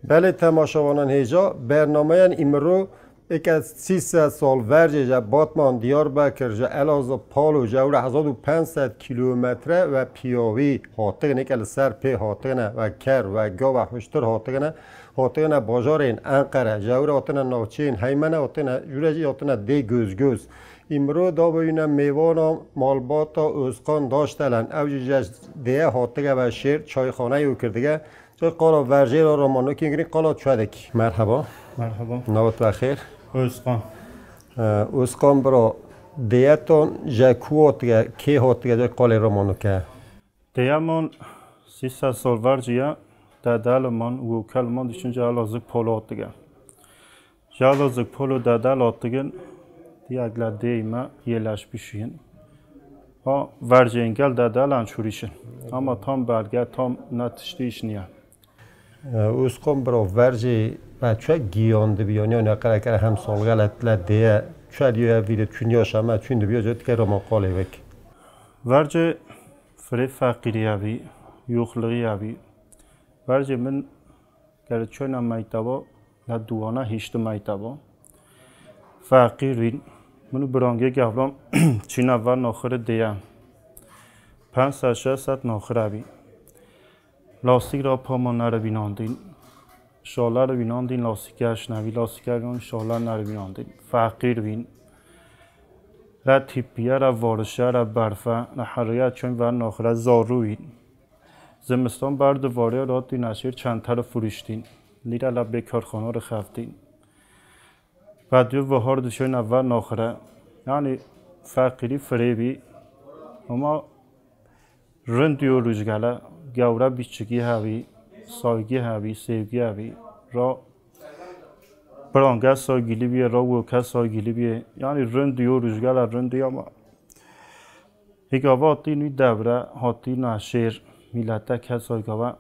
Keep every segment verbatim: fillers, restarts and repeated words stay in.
Belê temaşevanan hêja, bernameyên îmiro êke sî sed sal vercê ji Batman Diyarbekir ji Elazığ Palo ji ewre hezar û pênc sed kîlometre ve piyawî hatigine, êke li ser pê hatigine ve ker ve gav ve huştir hatigine, hatigine bajarên Enqere, ji ewre hatine navçeyên Heymene, hatine jûre jî hatine dê Gozgoz. Îmro dabûyîne mêvana malbata Ozkan Daştelen, ew jî ji dêye hatige ve şêr çayxaneyê û kirdige. Çi qala verjê re romanokên girîng qala çuedik. Merhaba. Merhaba. Navê te xêr? Özkan. Ee, Özkan bira, dêyetan ji ku hatige, kê hatige, ji qalê romanoke? Dêyeman sî sed sal verciye, dedeleman, wokelman dişin ji Elazığ Polo hatige. Ji Elazığ Polo dedel hatigin, diyek le dêyî me yê leşbîşî yin. Ha, vercên gel dedelan çûrîşin. Ama tam belge, tam ne tiştî îş niye. Ee, Özkan bira, vercê ve çi giyan dibiyan, yani qere qere hem salge le dêye, çi diyo ev vîde çün yaşama, çün dibiyo, cot ke roman qalê vek. Vercê firê feqîrî ye bî, yoxlixî ye bî. Vercê min gere çöna meytaba, la duwana hişti meytaba. Feqîr bîn. Min û birangê gevran çîna ver naxiri dêye. Pênc sed şeş sed naxir hebî. Lastik ra pama nere bînandîn. Şaler bînandîn, lastik geş nebî, lastik bînandîn, şaler nere bînandîn. Feqîr bîn. Re tîpiye, re varişe, re berfe, re heriye çöyn ver naxire zarû bîn. Zimistan ber di varê re tî neşêr çentere furiştîn. Lîre le bê karxana re xeftîn. Ve diyo vihar dişêne ver naxire. Yani feqîrî firê bî. Ama rind diyo rujgele, gewre biçikî hebî, saygî hebî, sevgî hebî. Ra birange saygîlî bîye, ra woke saygîlî bîye. Yani rind diyo rujgele, rind diyo ama Hêgava hatî nû devre, hatî neşêr, mîlete kesa hêgava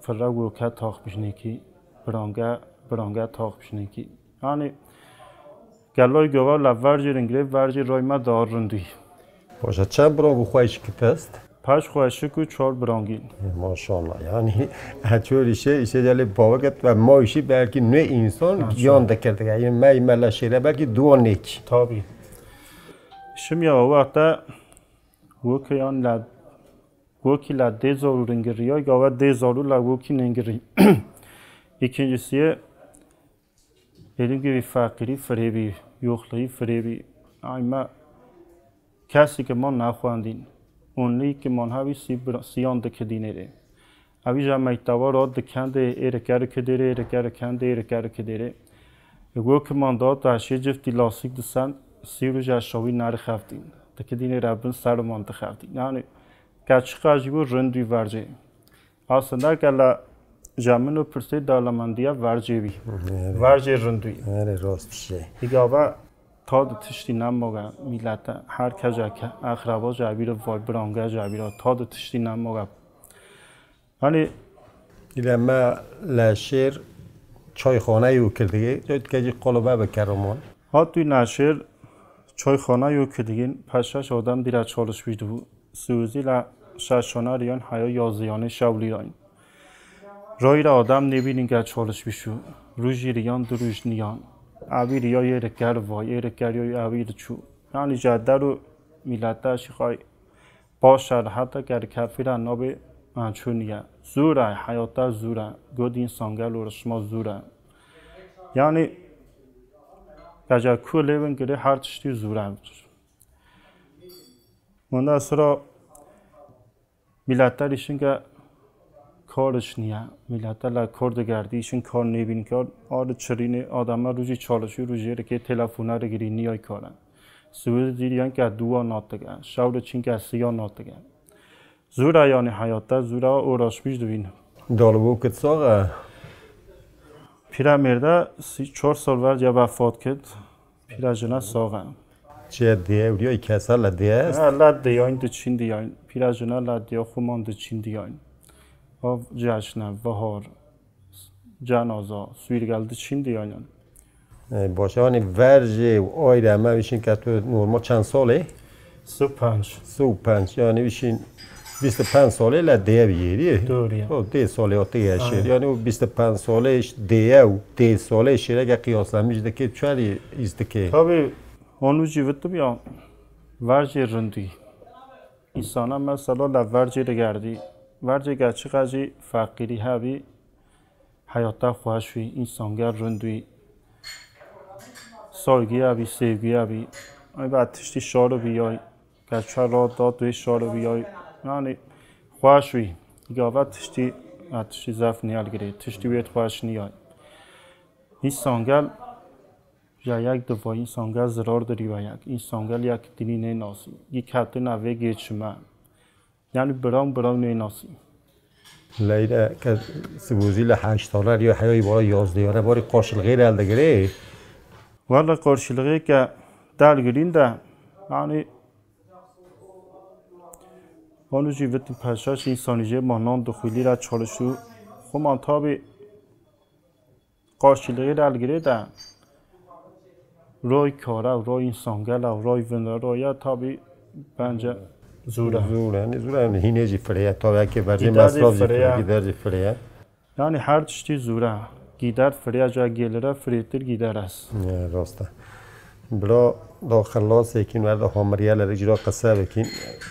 firre woke taxpişnêkî, birange, birange taxpişnêkî. Yani, gelay gava le vercê ringirê, vercê ray me daha rindî. Baş e, çend birang û xweşikî te est? Paş xweşik û çar birangî. E, maşallah. Yani, e, çor îşe, îşe gelê bawiket ve ma îşî belkî nê insan Ha, giyan şo. dikirdige. Yani, me, me le şêre belkî duwa nêk. Tabii. Şimdi ya, o wexta Weke yan la, wekî la dê zarû ringirî ya, gava dê zarû la wekî ningirî. İkincisi, dediğim gibi, feqîrî firê bî, yoxlî firê bî. Ay me, kesî ki man nexwendîn. Onlî ki man hebî sî bira-, siyan dikidînê rê. Evî ja mekteba ra dikendê, êrikeri kidêrê, êrikeri kendê, êrikeri kidêrê. Ê go ki man da taşê ciftî lasîk disen, sî rû ja şawî nerixeftîn. Dikidînê re bin ser man dixeftîn. Yani, ke çiqa jî bû rindû vercê. Aslında ke la ja min û pirsê dalamandiya vercê bî. Evet. Vercê rindû. Evet, rast bir şey. Îgava ta di tiştî nemoge mîlete, her keja ke, exraba ja bîre vay, birange ja bîre, ta di tiştî nemoge. Hani Île me le şêr çayxaneyê û kirdigê, tu dikecî qolo be bi keroman. Hatû neşêr çayxaneyê û kirdigîn, peşeş adam dîre çalışmış dibû. Siwizî le şeşona riyan heya yazdiyanê şewlî rayîn. Rayî re adam nêbînî ge çalışmiş û rûjî riyan du rûj niyan. Evî riya yê re ker vay, yê re ker yoy evî re çû. Yani jeder û mîlete şixay Baş e, heta ke kefî re nabê, an çû niye. Zûr e, heyata zûr e. God însan gelo re şima zûr e. Yani, geca ku lê bin girê her tiştî zûr e. Ondan sonra mîlete rîşin ke kar iş niye. Mîlete le kar digerdî, îşin kar nêbîn kar. Ar çirînê adama rûjî çalışî, rûjê rikê telefona re girî niyay kare. Siwir dîr yan ke duwa natige. Şew re çin ke siya natige. Zûra yanî heyata, zûra uğraşmış dibîn. Dalibokit sax e? Pîra mêrde sî çar sal ver ya vefat kit. Pîra jina sax e. Çiye diye, ewliya kesa le diye est? Ha, le diyayn, diçin diyayn. Pîra jina le diya xuman diçin diyayn. Av ceşne, vahar, cenaza, suîrgel diçin diyayn. E, baş e, yani vercê û ay re me bişin ke tu normal çend salê? Sî û pênc. Sî û pênc, yani bişin Bîst û pênc salê le dêye bi yêrî. Doğru ya. O dê salê o tê şêr. Yani o bîst û pênc salê dêye û dê salê şêreke qiyaslemîş dike, çarî îz dike. Tabii, onu jî vitim ya, vercê rindî. Însana mesela le vercê digerdî. Vercê geçiqe jî feqîrî hebî, heyata xweş wî, însan gel rind wî. Saygî hebî, sevgî hebî. Ay ve tiştî şaro bî yay. Geçe ra da dê şaro bî yay. Yani xweş wî. Gava tiştî, ya tiştî zef niyal girê. Tiştî wê xweş niyay. Însan gel, ya yek diva însan gel zirar dirî ve yek. Însan gel yek dinî nênasî. Yî ketine vê geçime. Yani biraw biraw nênasî. Leyla ke sibûzî li heşt salan ya heyayî bara yazdeh yane barî qarşilixê re eldigirê. Wele qarşilixê ke delgirîn de, yani onu jî vitin peşaş însanî jê ma nan dixwîlî re çalışî. Xuman tabi qarşilixê re elgirê de roy kara, roy însan gela, roy vinderoya tabi bence zûr e. Zûr e, zûr e. Hînê jî fireye. Tabi eke bercê Gider jî mesraf jî fireye. Gider jî fireye. Yani her tiştî zûr e. Gider fireye, ca gelire firêtir gider ez. Ya, rast e. Bira da xelasê kîn, ver da hamiriye le cira qise bikîn.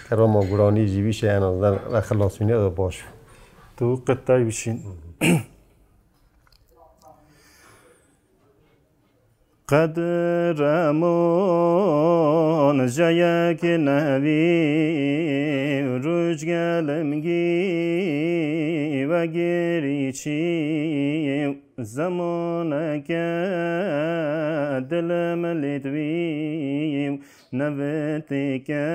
Kerama guranî jî bîşe en azından ve xelasîne de baş. Tu qitay bişîn. Qedremon jeyek nevî, rûj gelimgî ve girîçî, zemoneke dilim lêdwî, nevitike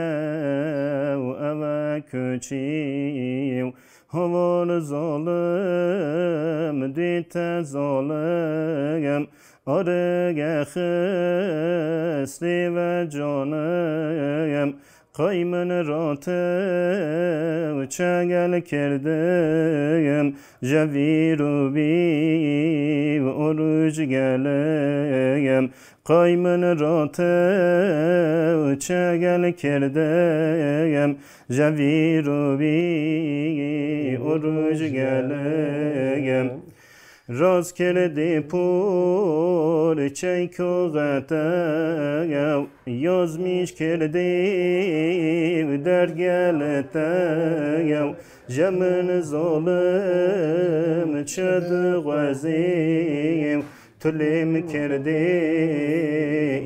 û eve kuçî. Havor zalim dîte zalim, arige xistî ve canim. Qey min ratew çegel kirdim, je vîr û bîv û rûj gelim. Qey min ratew çegel kirdim, je vîr û bî û rûj gelim. Rast kirdî pûr çeyko xetew, yazmîş kirdî dergeletew. Je min zalim çi dixwezî, tu lê min kirdî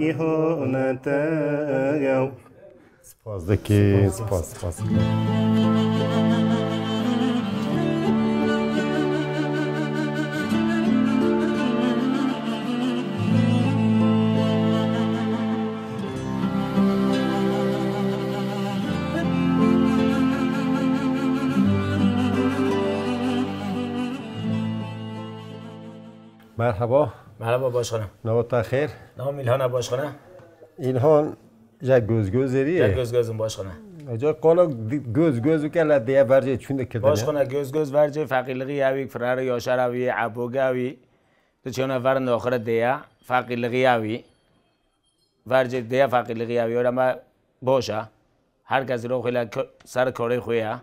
îhanete. Spas dikî, spas, spas. Merhaba. Merhaba, baş xêr. Nava te xêr. Navim İlhan e, baş xêr. İlhan, ja göz göz eri. Ya göz gözüm, baş xêr. Ca qala göz göz ke la diye verce çün de kirdin. Baş xêr, göz göz verce feqîrliği ya wî, firar yaşar abi, aboga abi. Tu çona ver naxire diye feqîrliği ya wî. Vercê dêya feqîrliği ya wî, ora me baş e. Her kes roxê le ko-, ser karê xwe ye.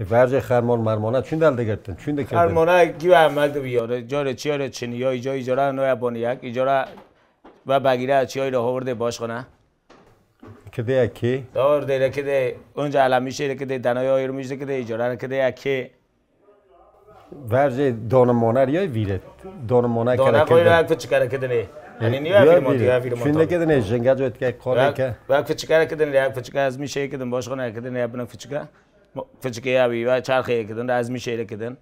E, vercê xermon mermona çün de eldigirtin, çün de kirdin. Xermona kî ve emek de bi yore. Carê çiyore çin, ya îca îcara noya boniyek, îcara ve bagîre çiyayî de hovurdê baş xêr. Kidê ye kê? Hovurdê de kidê, onca elamîşê de kidê, denaya ayırmış de kidê, îcara de kidê ye kê? Vercê donimona riya vîret. Donimona Dona kere koyra kidin. Ek fiçikere kidinê. Yani niye ya vîrmont, ya vîrmont. Çün de kidinê, jinga cot ke kore ke. Ek fiçikere kidinê, ek fiçikere ez mi şey kidin, boş xona kidinê, ya bine fiçike. Fiçike ya wî, ya çarxê kidin, ez mi şey kidin.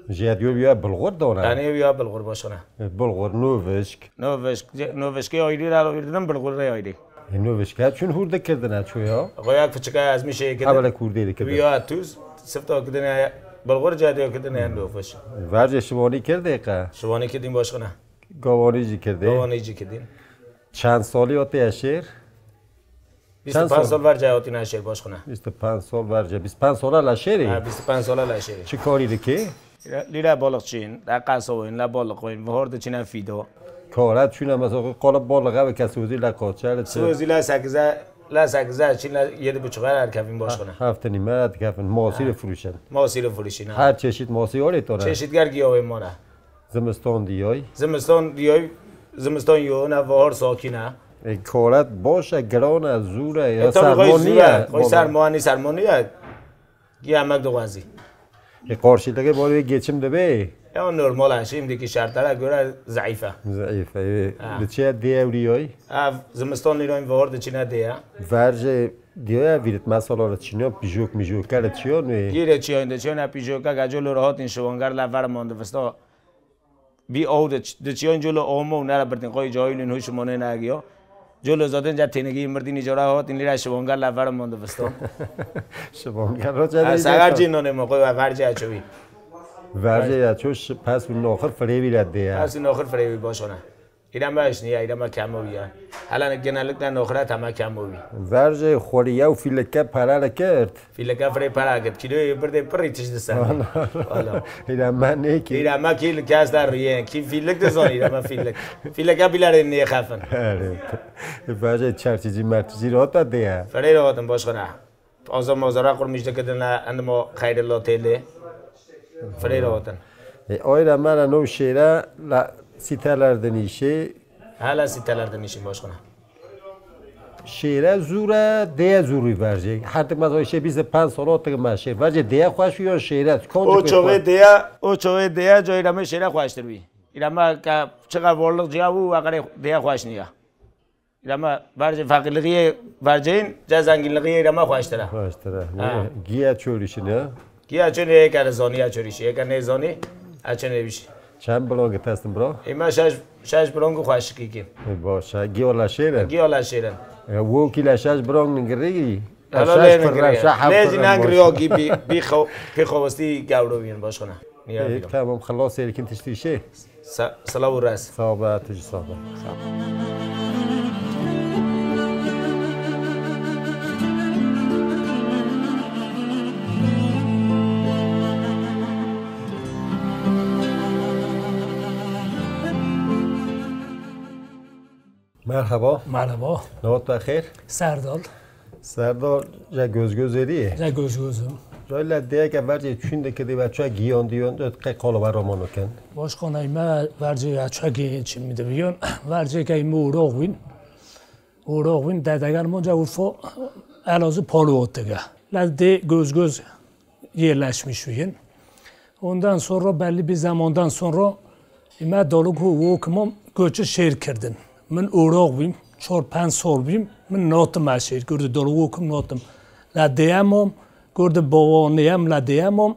Jiyet yo ya bulgur dona. Yani ya bulgur boş xona. E, bulgur, novişk. Novişk, novişke ayrı ra verdin, bulgur ra ayrı. E, novişke çün hurda kirdin ha ço ya. Goyak fiçike ez mi şey kidin. Habele kurdê de kidin. Ya tuz, sifta kidin ya, bulgur cadiya kidin ya noviş. Verce şivani kirdê ka? Şivani kidin boş xona. Gavani jî kirdê. Gavani jî kidin. Çend salî o te şêr? Bîst û pênc sal verce hatîne şêr, baş xuna. Bîst û pênc sal verce. Bîst û pênc sala la şêrê? Ha, bîst û pênc sala la şêrê. Çi karî dikê? Lîre balıkçıyın, la qasawın, la balıkçıyın, vihor de çine fido. Kara çune mesela, qala balık ev ke sozî la qaçer. Sozî la sekize La sekize çîn, la yedi buçuğa derkevin başkana. Heft û nîme re dikevin. Masî re firûşin. Masî re firûşin, ha. Her çeşit masî orê to re. Çeşitger giyavê ma re. Zimistan diyay. Zimistan diyay, zimistan yoğun e, bahar sakin e. E, karet baş e, giran e, zûr e, ya E, tabii, serma xwey zûr niye? e, xwey Baba. serma nî, serma niye? Giya emek dixwazî. E, karşılığı var ve geçim de be. Ya normal e, şimdiki şartlara göre zayıf e. Zayıf e. Ha. Diçe dê ewriyay. Ha, zimistan nîroyên bahar diçine dê. Verce diyor ya, virit mesela çiniyor, pijok mijok kere çiyor ne? Gire çiyor, de çiyor ne pijok, ka colo rahatin şivangar la verman de vista. Bi aw de ç-, de çiyan colo omo nera birtin qoy cahilin hoş mone na giyo. Colo zaten ca tenigi mirdini cora hot in lira şibongar la vermon de visto. Şibongar ro ca Ha, de sagar de cin none mo qoy verce açovi. Verce ya çoş pes bu noxir frevi la de ya. Pes noxir frevi boşona. İrama işni ya, irama kamo ya. Hala genellikle noxira tama kamo bi. Verce xori ya fileke para le kert. Fîleka firê para girt. Kîloyê birdê pirî tişt dise. Wala. Îra me nêkî. Îra me kî li kes de riye. Kî fîlik dizan îra me fîlik. Fîleka bîlerê nêxefin. Erê. Baje çerçicî merçicî rota diye. Firê rotin boş xina. Azam mazara qurmuş dikidin la endimo xeyrê lotêlê. Firê rotin. E, oyra me re no şêre la sîteler dinîşê. Hala sîteler dinîşin boş xina. Şêre zûr e, dêye zûrî vercê. Her tik mez o şê bîst û pênc salo tik me şêr. Vercê dêye xweş bî yo şêre? Kon O çovê dêye, o çovê dêye coyê me şêre xweştir bî. Îra me ke çiqa vorliq ciya bû, we qerê dêye xweş niya. Îra me vercê feqîrliğiyê verceyîn, ce zengînliğiyê îra me xweştir e. Xweştir e. Ha. Giya çolîşin ya. Giya çolî yeke re zonî ya çolîşi, yeke nê zonî, a çolî bişi. Çend blogî testin bro? Îme şeş, şeş blogî xweşikî kin. E, baş e. Giyo la şêrin? Giyo la şêrin. E, wo kî la şeş blogî girî? Hala Şeş lê pir nigiriye. şe heft Lê pir zî nangiriyo boş. Kî bi, bi xew-, bi xewestî gawro bîn boş xuna. Niye E, bilmiyorum. Tamam, xelas êlikin tiştî şey. Sa-, salav û res. Sağ ol, tu jî sağ ol. Sağ ol. Merhaba. Merhaba. Navot te xêr? Serdal. Serdal, ja göz göz êrî ye? Ja göz gözüm. Rayla dêyeke vercê çûn dikidî ve çuya giyan diyon, dot qey qalo ve romano ken. Başkanay me vercê ya çuya giyan çin mi dibiyon. Vercê ke me uroq win. Uroq win dedeger monca Urfa Elazığ Palu otige. La dê göz göz yerleşmiş bîn. Ondan sonra belli bir zamandan sonra me dalok û wokimam göçü şehir kirdin. Min uroq bîm, çar pênc sal bîm, min natim e şehir, gurdu dalok wokim natim. La dêyemam, gurdu bawaniyem la dêyemam.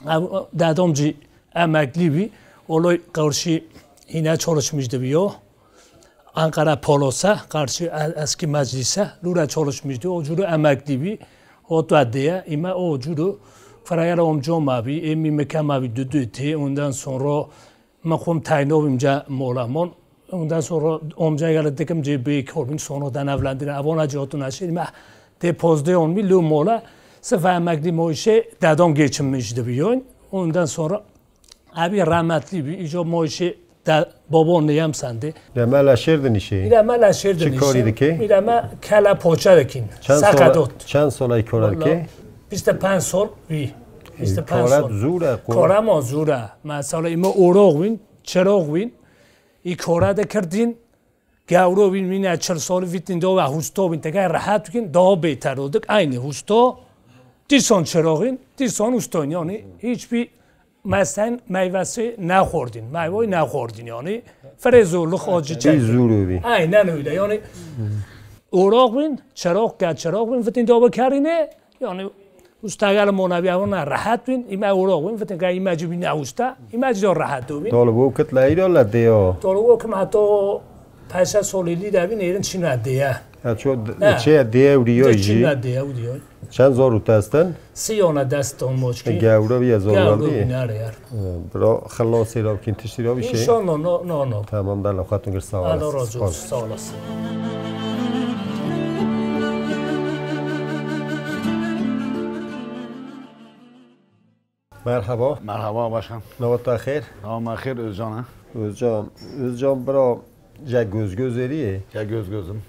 Ev, dedam jî emeklî bî. Olay qarşî hîne çalışmış dibiyo. Ankara Polosa, karşı e-, eski meclise, lura çalışmıştı. O cürü emeklî bî. O da diye, îme o cürü Frayera omcom abi, emi mekem abi düdüti. Ondan sonra mekum taynovim ca molamon. Ondan sonra omca geldi dekim ce bê korbin, sonra da evlendin. Abona cotuna şey, me de pozde on mi lu mola. Sıfa emekli mo işe, dedam geçinmiş dibiyon. Ondan sonra Abi rahmetli bî, îco mo işê de babo neyem sendê. Îra me la şêr dinîşê. Îra me la şêr dinîşê. Çi karî dikê? Îra me kela poça dikîn. Çend sola, Sakadot. Çend sola î kora dikê? Valla, bîst û pênc sol bî. Bîst û pênc sol. Kora zûr e, kora. Kora ma zûr e. Mesela îme oroq wîn, çiroq wîn. Î kora de kirdîn. Gewro bîn, mîna çil solî vîtîn do ve husto bîn, teke rehet bîn, daha bêter odik. Aynı husto, dîsan çiroxîn, dîsan uston, yani hiçbir mesen meyvesi nexwordîn, meyvayı nexwordîn, yani firê zorluk acı çektin. Zûr bî. Aynen öyle, yani oroq bîn, çirox, ke çirox bîn, vîtîn do bikerîne, yani Usta gel mona bî, ew ne rehet bîn, îme oroq bîn, fitin ke îme cî bî ne usta, îme cî rehet bîn. Tolbo kit la îro la deyo. Tolbo kim hato peşe solî lî de bîn, êrin çîna deye. Ha, ço d-, Ha. çe deye ewriyo Çe jî. çîna deye ewriyo. Çend zor û testin? Siyona deston moçkî. Gewro bî, zor Gewro bî. bî, nere yer. Bro, xelasê ra bikin, tiştî ra bî şey. İnşallah, no, no, no. Tamam, dela xwe tun gir, sağ Allah olasın. razı olsun, sağ olasın. Merhaba. Merhaba başkan. Navata xêr? Tamam, xêr Özcan ha. Özcan, Özcan bira, ja göz göz êrî ye. Ya göz gözüm.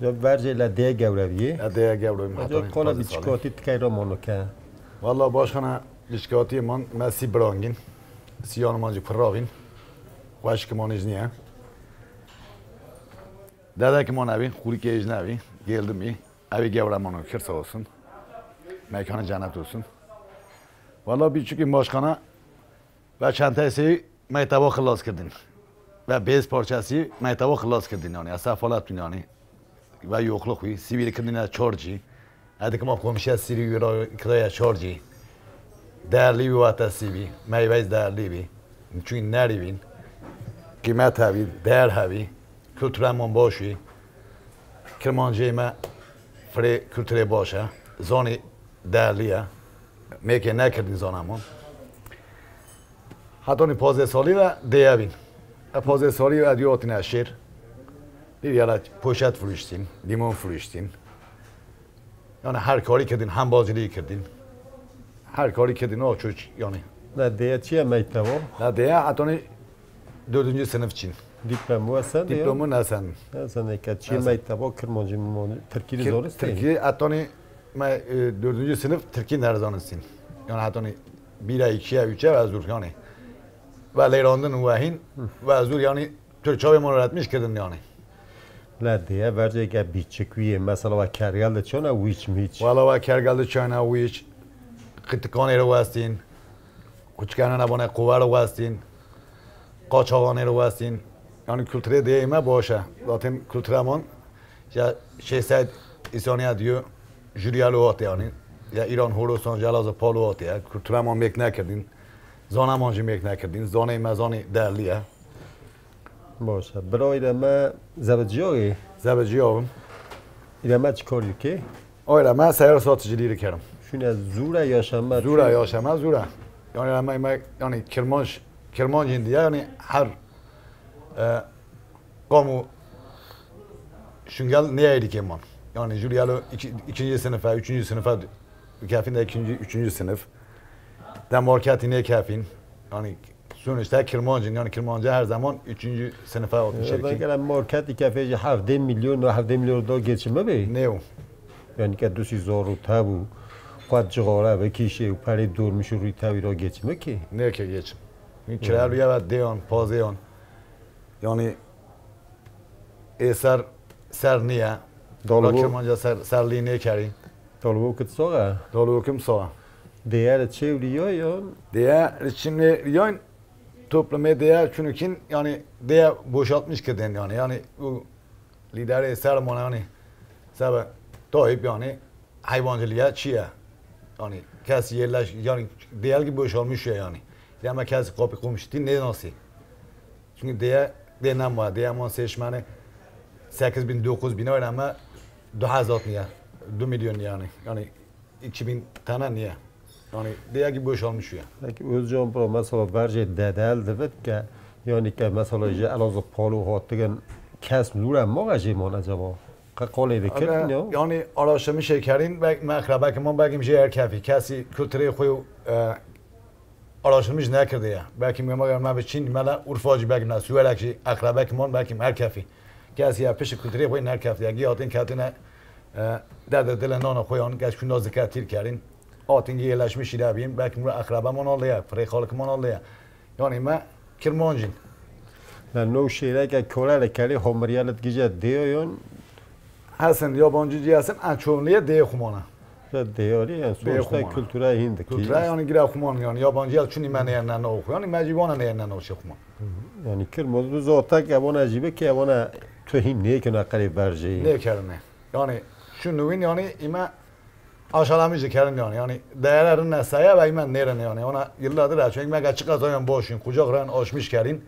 Ya vercê le dê gewre bî. Ya dê gewre bî. Ancak kola biçikatî tikey ra mano ke. Valla başkana biçikatî man me sî birangîn. Siyan man jî pirav in. Xweşik man jî niye. Dedek man evî, xurîkê jî nevî, geldim î. Evî gewre man kir sağ olsun. Mekanı cennet olsun. Valla biçikî başkana Ve çenteyê sêwî me teva xilas kirdin. Ve bêz parçesî me teva xilas kirdin yani. Ez sefalet bin yani. Ve yokluk wî. Sîvî kirîne çor cî. Edikima komşiya sîrî wî ra kiraya çor cî. Değerli wî wate sîvî. Meyveyiz değerli bî. Çünkü nerî bin. Kıymet hevi, değer hevi. Kültüremon baş wî. Kirmancê me firê kültürê baş e. Zanî değerli ye. Mêkê nekirdin zana min. Hetanî pazdeh salî ve dêye bîn. E pazdeh salî ve diyo hatine şêr. Bir yere poşet furuştîn, limon furuştîn. Yani her karî kirdin, hembazcılığı kirdin. Her karî kirdin, o çocuk yani. Ne dêye çi ye meytevo? Ne dêye hetanî dördüncü sınıf çîn. Diplomu esen diyor. Diplomu nesen. Nesen eke çi meytevo Kirmancı mı? Tirkili zor isten. Tirkili hetanî me e, dördüncü sınıf Tirkî nerzanî sîn. Yani hetanî bîra îkiye, üçe ve zûr yani. Ve leyrandin û wehîn ve zûr yani Türkçe ve öğretmiş kirdin yani. La diye verceke biçik wî mesela ve kergel de çona wîç miç. Valla ve kergel de çona wîç. Qitikanê re westîn. Kuçkana bone quver westîn. Qaçaxanê re westîn. Yani kültüre deyime boşe. Zaten kültüre man Ya şêsed îsaniya diyo juriyalo hate yani. Ya Îran Horasan jalazo palo hate ya. Kultura man mêk nekirdin. Zana man jî mêk nekirdin. Zanê me zanê değerli ya. Baş e. Birayê me zebeciya wê. Zebeciya wim. Îre me çi kar dike? Ayre me seyyar satıcılığı dikerim. Şune zura yaşama. Zura yaşama zura. Yani me, me yani Kirmanc Kirmancin diye yani her e, Kamu şungel neyê dikê man. Yani jûr yalo iki, ikinci sınıfa, üçüncü sınıfa kefin de ikinci, üçüncü sınıf. De marketi ne kefin. Yani sonuçta Kirmancın, yani Kirmancı her zaman üçüncü sınıfa atmış. Ben gelen marketi kefeci hevdeh milyon, hevdeh milyon da geçimi be. Ne o? Yani ke dusi zor û tabu, xwet cixara ve kişe û perê dormiş û rî tevî ra geçimi ki. Ne ke geçim. Kira ya ve deyan, pazeyan. Yani ê ser, ser niye. Dolu Kirmanca ser, serlî nêkerî. Dolu kit soğa. Dolu kim soğa. Değer çevri yoyon. Değer içinde yoyon toplumê değer çünkü yani değer boşaltmış kiden yani. Yani bu lideri sermon yani sebe Tayyip yani hayvancılığa çiye. Yani kes yerleş yani değer gibi boşalmış ya yani. Dema kes kapı komşu ne nasıl. Çünkü diye, diye nema, diye ama seçmeni sekiz bin, dokuz bin öyle ama daha zat niye? Du milyon yani. Yani iki bin tane niye? Yani diye ki boşalmış ya. Peki Özcan Pro mesela verce dedel divit ke yani ke mesela je Elazığ palu hatigen kes lura maga jê man acaba? Ka kolê de kirdin ya. Yani araştırmış şekerin belki mekrabek man belki je erkefi. Kesi kültüre koyu e, Araştırmış nekirdiye. Belkî me me me bi Çîn, me le Urfa jî belkî me Siwelek jî eqrebek man belkî her kefî. Kes ya pişt kulturê xwe her kefî. Gî hatin ketine e, derde dile nana xwe yan geç kunda ziketîr kerin. Hatin gî yerleşmiş ile bîn. Belkî me eqrebe man aldiye. Firê xalik man aldiye. Yani me Kirmancîn. La no şêreke kore le kelê homiriye le gije dêyon. Hesin yabancı cî hesin en çoğunluğu dê xumana. Dêyarî yani sonuçta kültüre hîn dikî. Kültüre yani gira xuman yani yabancı ya çuni me neyene ne oku. Yani me cî vana neyene ne oku xuman. Yani kir modu zotek evana jî be ki evana tu hîn nêkin aqilê berjeyî. Nêkerine. Yani şu nuvin yani îme aşağılamış kerin yani. Yani değerlerin ne saya ve îme nêrine yani. Ona yıllardır açıyor. Îme çıkar zaten boşun. Kucak ran açmış kerin.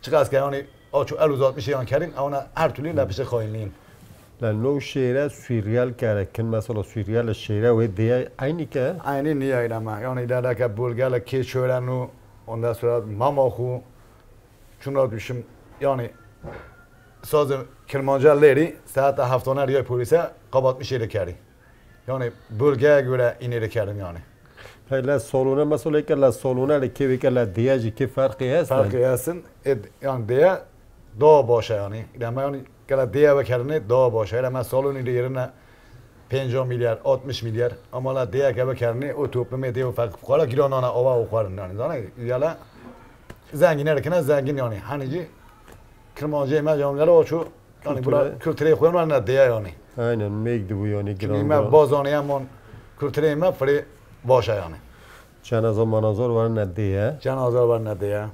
Çiqas ke yanî aç û el uzatmişê yan kerîn, ewana her türlü lepişê xayinlîn. La no şêre surreal kere kin mesela surreal şêre wê diye aynî ke. Aynî niye ama yani dereke bulgele kê çöre nu ondan sonra mama xu şuna düşün yani sazı Kirmanca leri saat heftana riya polise kabatmış yeri keri. Yani bölgeye göre ineri kerim yani. Hele salona mesela ke la salona le kê ke la diye jî kê ferqê hest. Ferqê hestin. E, yani diye Daha baş e yani. Île me yani gele dêye vekerine daha baş e. Île me salonî de yerine pêncî milyar, altmış milyar. Ama la dêyeke vekerine o toplumê dê û feqîr fuqara gila nana ava û xwarin yani. Zane, yala zengîne dikine zengîn yani. Hani jî Kirmancê me can gelo çû. Yani bura Kültüre. Kültürê xwe ne dêye yani. Aynen, mêk dibû yani. Çünkü giran me giran. Bazanê emon kültürê me firê baş e yani. Cenaza manaza werine dêye. Cenaza werine dêye.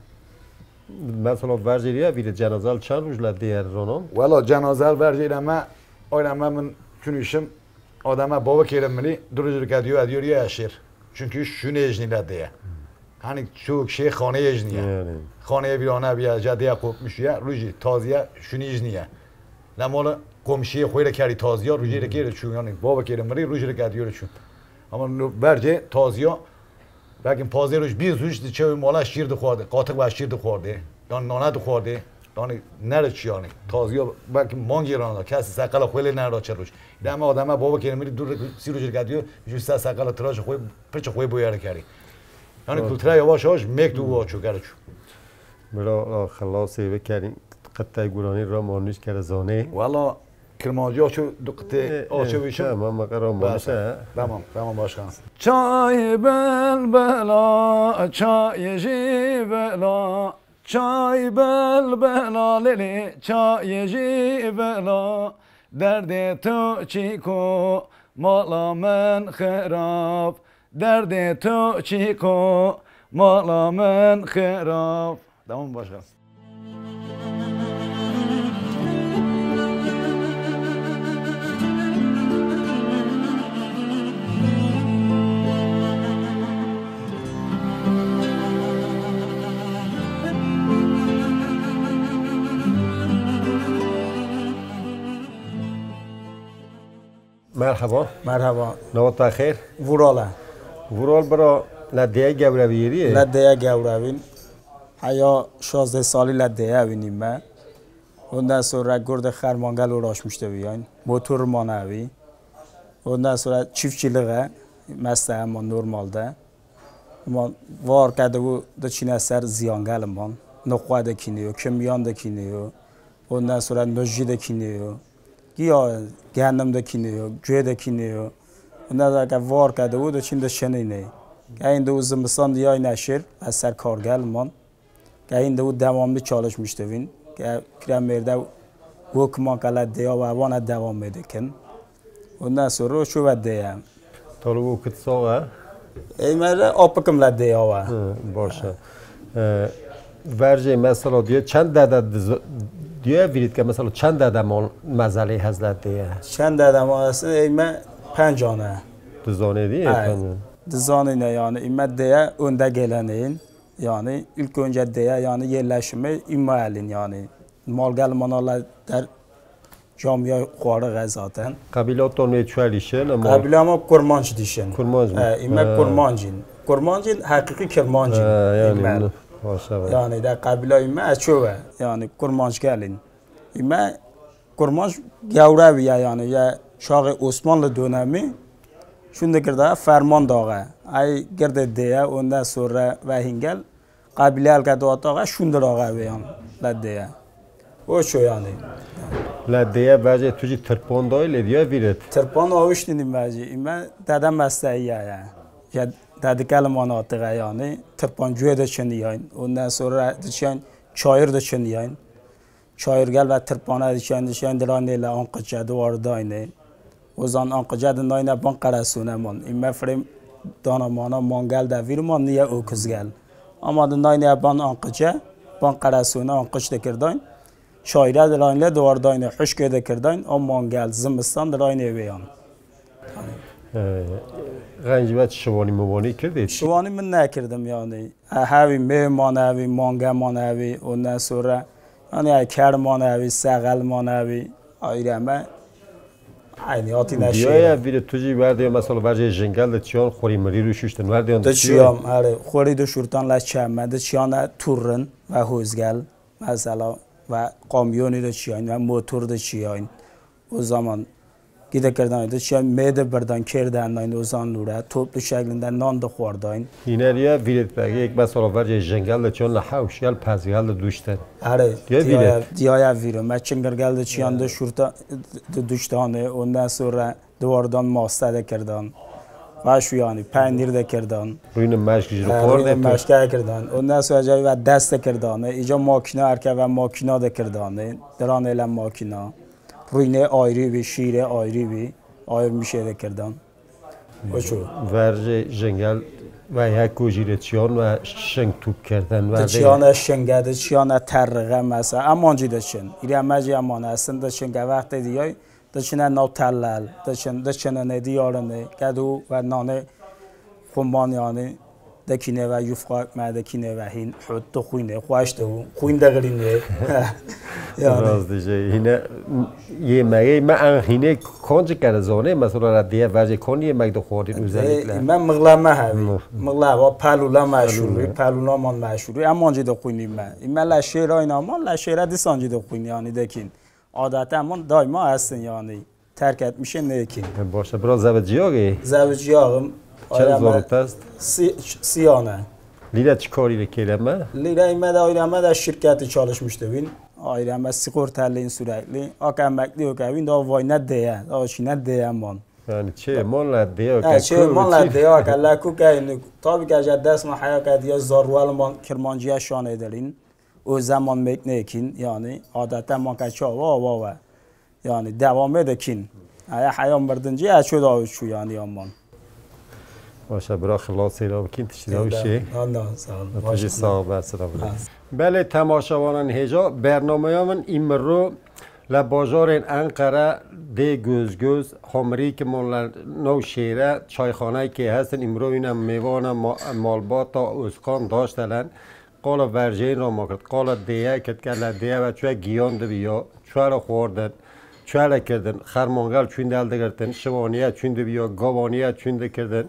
Mesela verjeriye vîrê cenazel çend roj le dêye ronon? Wela cenazel verjeriye me, öyle me min künüşüm, adama bavê kêre milî, du roj rike diyor, ediyor ya şir. Çünkü şunu ejni le dêye. Hani çok şey xaneye ejniye. Yani. Xaneye bir ana bir ya, cadeye kopmuş ya, ruji taziye şunu ejniye. La mola komşuya xwe re kerî taziya, rojê re kêre çû, yani bavê kêre mirî, rojê re kediyo re çû. Ama no bercê taziya, belkî pazdeh roj, bîst roj di çewê mala şîr dixwardê, qatik ve şîr dixwardê, yan nane dixwardê, yani nere çi yani. Taziya belkî mangê rana, kesî seqela xwe lê nera çi roj. Dema adama bavê kêre mirî, du roj, sî roj re kediyo, ju se seqela tiraşê xwe, piçê xwe boyere kerî. Yani Doğru. Kültüre yavaş yavaş mêk tu wa çû, kere çû. Bira, a, xelasê vekerî, qitey guranî ra ma nûş kere zanê. Wela, Kirmancî aço du qitê E, e, aço bîşim. Tamam, me qera Bas. Manîşe. Tamam, tamam başkan. Çay belbela, çay jî bela, çay belbela, lê lê, çay jî bela. Derdê tu çîko, mala min xirab. Derdê tu çîko, mala min xirab. Tamam başkan. Merhaba. Merhaba. Nava te xêr? Vural e. Vural bira, le dêye gewre vîrî? Le dêye gewre vîn. Heya şazdeh salî le dêye vînî me. Ondan sonra gurd xermangel uğraşmıştı yani. Motor manevî. Ondan sonra çiftçilik e. Mesleğim o normalde. Ama var kede bu da çine ser ziyangel man. Nokwa da kiniyor, kimyan da kiniyor. Ondan sonra nojji da kiniyor. Giya gendim de kiniyo, guê de kiniyo. Ondan sonra ke var kede û de çin de şenî ne. Ke êndî û zimistan de yay neşir, ez ser kargel man. Ke êndî û devamlı çalışmıştı vîn. Ke kire mêrde wok man ke le dêya ve vana devam edikin. Ondan sonra o şu ve dêye. Tolû û kit sax e? Ey me re apikim le dêya we. Hı, baş e. E, verjê mesela diyor, çend dede diz-, diyor vîrit ke mesela çend dede mal mezelê hez le dêye? Çend dede mal aslında ey me penc ane. Dizanê diye Ay, penc. Dizanê ne yani, ey me dêye önde gelenin. Yani ilk önce dêye yani yerleşimi ey me elin yani. Malgel manala der Camiya xwarix e zaten. Qebîla ton wê çuwelî şin, ama Qebîla ma Kurmanc dîşin. Kurmanc mı? E, îme Ha. Kurmancîn. Kurmancîn, heqîqî Kirmancîn. Ha, yani Îme. Bunu, başa bak. Yani de qebîla îme ez ço ve. Yani Kurmanc gelin. Îme Kurmanc gewre viye yani. Ya çaxê Osmanlı dönemi şun de girda ferman daxe. Ay girde dêye, ondan sonra ve hingel. Qebîle helke dawata xwe şûndir axe wê yan le dêye. O ço yanî. Le dêye bejê tu jî tirpan dayî lê diye vîret. Tirpan awiştînî me jî. Îme dede mesleği ye. Ya dedike li manatiğe yanî. Tirpan cuyê de çinî yayın. Ondan sonra diçiyan çayır de çinî yayın. Çayırgel ve tirpane dişen, dişen diranê le anqiçe, duwar dayne. O zan anqiçe de nayne ban qeresûne man. Îme firê dana mana mangel de vîr man niye okuzgel. Ama de nayne ban anqiçe, ban qeresûne anqiç de kirdayn. Çayre de layn le duwar dayne, huşke de kirdayn, o mangel, zimistan de laynê wê yan. Ee, Xencî ve şivanî mivanî kirdî? Şivanî min nekirdim yani. E, hevî mêh man hevî, mange man hevî, ondan sonra yani eker man hevî, sexel man hevî, ayreme aynı hatî neşe. Diye ya bir tu jî verdiye mesela vercê jingel de çiyan xorî mirî rû şuştin verdiyan. De çiyam, erê, xorî de şurtan le çeme, de çiyana turrin ve hozgel, mesela ve kamyonî de çiyan, ve motor de çiyan. O zaman Gide kirdan, de çiyan mê de birdan, kêr de endayn, ozan lûre, toplu şeklinde nan de xwardayn. Hîneriya vîret pegê yek mesela vercê jengel de çiyan li hewş gel pezgel de duşten. Erê, Gel diyaya, vîret. Diyaya vîro. Me çingirgel de çiyan de şurta de duştane, ondan sonra duvardan maste de kirdan. Ve şu yani, peynir de kirdan. Rûnê meşk ji xwar de meşke kirdan. Ondan sonra cayî ve dest de kirdan. Îca makîna erke ve makîna de kirdan. Diranê le makîna. Rûnê ayrî bî, şîrê ayrî bî. Ayrı bir şey de kirdan. O ço. Vercê jengel ve yek ku jî de çiyan ve şing tûk kirdan ve Di çiyana şinge, di çiyana terriğe mesela. Eman cî de çin. İremeci eman esin de çin. Gevekte diyay. Diçine nav tellel, diçin, diçine ne diyarine, gedu ve nane xuman yani, dekine ve yufka ekme, dekine ve hin, hut de xuyne, xweş de, xuyn de gırine. Yani. Rast dije, hine yemegê me en hine konci kere zone, mesela la diye verce kon yemek de xordin özellikle. Me mıgleme hevi. Mıgleme, pelula meşhur, pelula man meşhur. Eman cî de xuyni me. Me la şêra inaman, la şêra disan cî de xuyni yani dekin. Adeta min daima hestin yani. Terk etmişe nekin. Başta biraz zeviciyagê. Zeviciyagim. Çend zor test? Si, siyane. Lîre çi karî li kêleme? Lîre me de aileme de şirketi çalışmıştı bin. Aileme sigortalıyım sürekli. Ak emekli yok evin daha vay ne değer. Daha şey ne değer man. Yani çê man la diya ke. Çê man la diya ke la ku ke. Tabii ki eje dest ma haya ke diya zarwal man Kirmancıya şan edelin. O zaman meknekin yani adeta man ke çava ava ve. Yani devam edekin. Aya haya mırdıncı ya ço da çu yani aman. Başa bira xilas ê bikin tiştî da bir şey. Allah sağ ol. Tiştî sağ ol, ben sıra bırak. Belê temaşevanan hêja, bernameya min îmiro le bajarên Enqere dê göz göz, hamirî ki mon le nav şêre, çayxaneyê kê hestin, îmiro wîne mêvana ma-, malbata Özkan Daştelen. Qala verjeyên ra ma kir, qala dêye kir, ke le dêye ve çûye giyan dibiya, çûye le xwardin, çûye le kirdin, xermangel çûn del digirtin, şivaniye çûn dibiya, gavaniye çûn dikirdin,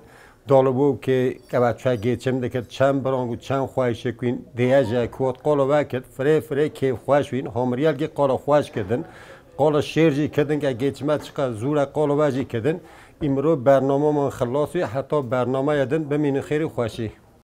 dalibokê ke ve çûye geçim dikir, çend birang û çend xweyşik wîn, dêye jî ekuat qala ve kir, firê firê kêfxweş wîn, hamiriyel kê qala xweş kirdin, qala şêr jî kirdin ke geçime çiqe zûr e qala ve jî kirdin. Îmro bernama man xilas wî, heta bernameyê din bimînin xêr û xweşî.